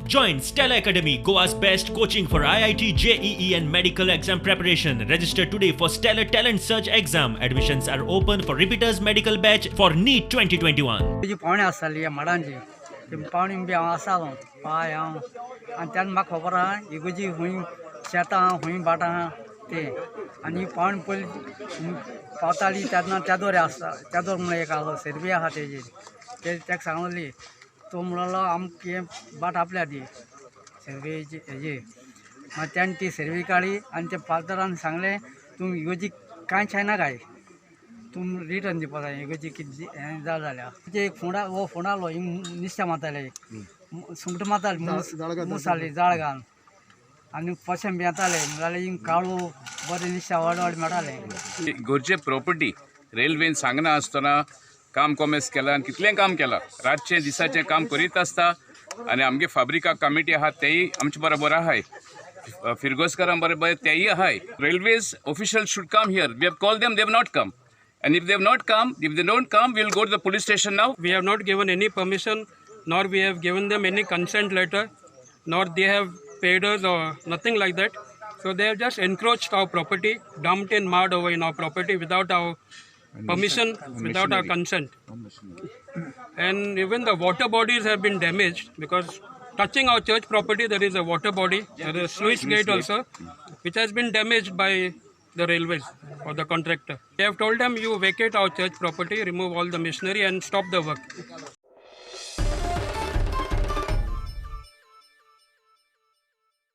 Join Stella Academy, Goa's best coaching for IIT, JEE, and medical exam preparation. Register today for Stellar Talent Search exam. Admissions are open for repeaters medical batch for NEET 2021. तुजी पावणी आसताली ह्या माडांची, ती पावणी बी हांव आसतालो पाय हांव. आनी तेन्ना म्हाका खबर आहा इगोजी खंय शेतां आहा, खंय भाटां आहा तें. आनी ही पावणी पयलीं पावताली तेन्ना तेदोर आसता, तेदोर म्हणून एक आसलो सर्वी आहा तेजेर, ते तेका सांगली, तो म्हणलो आमकां हें भाट आपल्या दी सर्वेची हेजी. मागीर तेणें ती सर्वी काडली आनी त्या फादरान सांगलें, तुमी इगोजी कांय छायना काय, तुमी रिटर्न दिवपा जाय इगोजी कितें हें जालें जाल्यार. ते एक फोंडा हो फोंड आहलो, हिंग नुस्तें मारताले, सुंगटां मारताले, मूस आहली जाळ घालून आनी पशें बी येताले जाल्यार हिंग काळू बरें नुस्तें व्हड व्हड मेळटालें. गरजे प्रॉपर्टी रेल्वेन सांगना आसतना काम कोमेस केलां आनी कितलें काम केलां, रातचें दिसाचें काम करीत आसता. आनी आमगे फाब्रिका कमिटी आहा, तेय आमचे बरोबर आहाय, फिरगोजकारां बरोबर तेय आहाय. Railways official should come here. We have call them, they have not come, and if they have not come, if they don't come, we'll go to the police station now. We have not given any permission, nor we have given them any consent letter, nor they have paid us or nothing like that. So they have just encroached our property, dumped in mud over in our property without our permission, without our consent. And even the water bodies have been damaged because touching our church property there is a water body, there is a sluice gate also, which has been damaged by the railways or the contractor. They have told them, you vacate our church property, remove all the machinery and stop the work.